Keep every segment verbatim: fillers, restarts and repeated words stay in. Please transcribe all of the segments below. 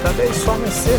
Tande istwa, mesye.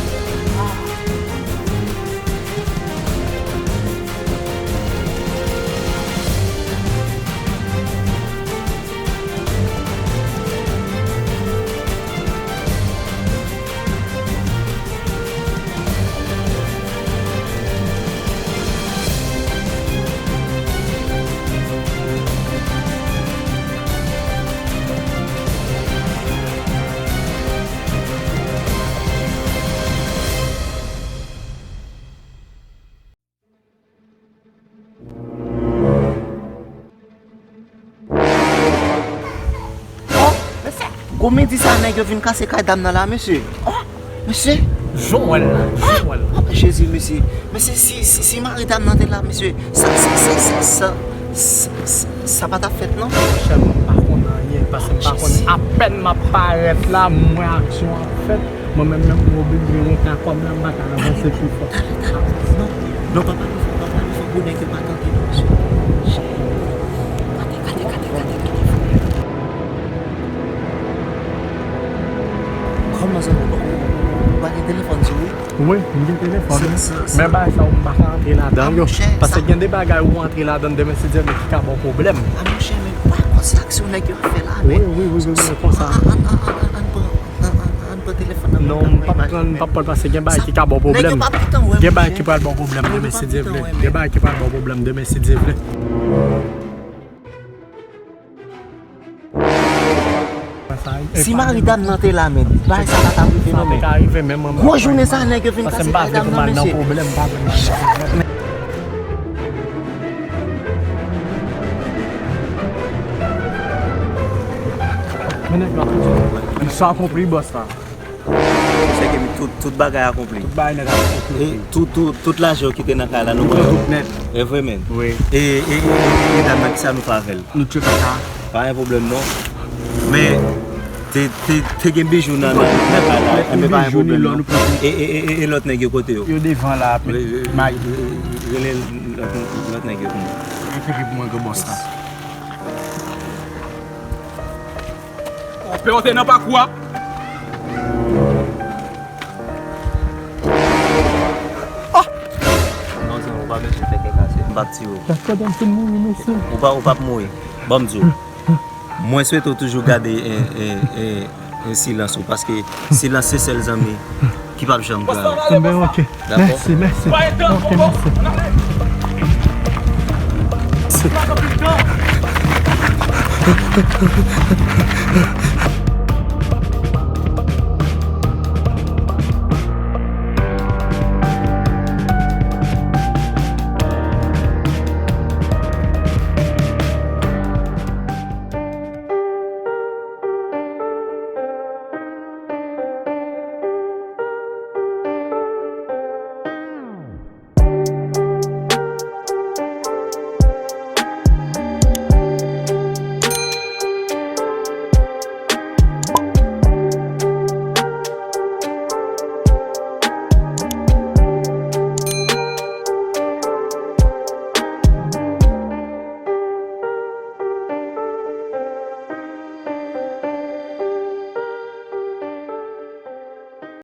Oh, mesye, gwo midi sa nèg yo vin kase kay dam nan la, mesye. Oh, mesye. Jan w wè l la, jan w wè l la. Oh, Jezi, mesye. Mesye, si, si, si mari dam nan te la, mesye, sa, sa, sa pa t ap fèt, non? Monchè, mwen pa konn anyen, paske m pa konn. Apèn m ap parèt la, m wè aksyon ap fèt. Mwen menm, menm mwen oblije rete a kòb la, m pa ka avanse pi fò. Non, non, pa pale fò, pa pale fò, pou nèg yo pa tande nou, mesye. Kate, kate, kate, kate, kate. Kòman zanmi, ou, ou, ou pa gen telefòn sou ou? Wi, m gen telefòn. Men bagay sa yo, m pa ka antre ladan l yo. Paske gen de bagay ou antre ladan l demen, si Dye vle, ki ka ba w pwoblèm. A, monchè, men ou pa konn sa aksyon nèg yo ap fè la, men. Wi, wi, wi, wi, wi, konsa. An, an, an, an, an, an pran, an, an, an pran telefòn nan. Non, m p ap pran, m p ap pran l paske gen bagay ki ka ba w pwoblèm. Gen bagay ki pral ba w pwoblèm demen, si Dye vle. Gen bagay ki pral ba w pwoblèm demen, si Dye vle. Si mari dam nan te la, men, bagay sa pa t ap rive, non, men. Gwo jounen sa, nèg yo vin kase kay dam nan, mesye. Men nèg yo ap fè sa akonpli, bòs la. Se ke tout, tout bagay akonpli. Tout bagay nèt akonpli. E tout, tout, tout lajan ki te nan kay la, nou pran yo. Nou pran tout nèt. E vre, men. Wi. E, e, e, e, e dam nan, kisa nou fè avè l? Nou tchwe kaka. Pa gen pwoblèm, non. Men, te, te, te gen bijou nan, nan, nan kay la. Enben, pa gen pwoblèm, non. E, e, e, e, e lòt nèg yo kote yo? Yo devan la, men. Wi, wi, wi, wi, wi, rele lòt, lòt nèg yo pou mwen. Rete pou mwen, gwo bòs la. Pè w te nan pakou a. Non, zanmi, ou pa bezwen fè kè kase. M p ap tiye w. Dakò, m fin mouri, mesye. Ou pa, ou p ap mouri. Ban m di w. Mwen swete w toujou gade, e, e, e, e, silans ou, paske silans se sèl zanmi ki p ap janm trayi. Enben, ok. Dakò? Mèsi, mèsi. Ok, mèsi.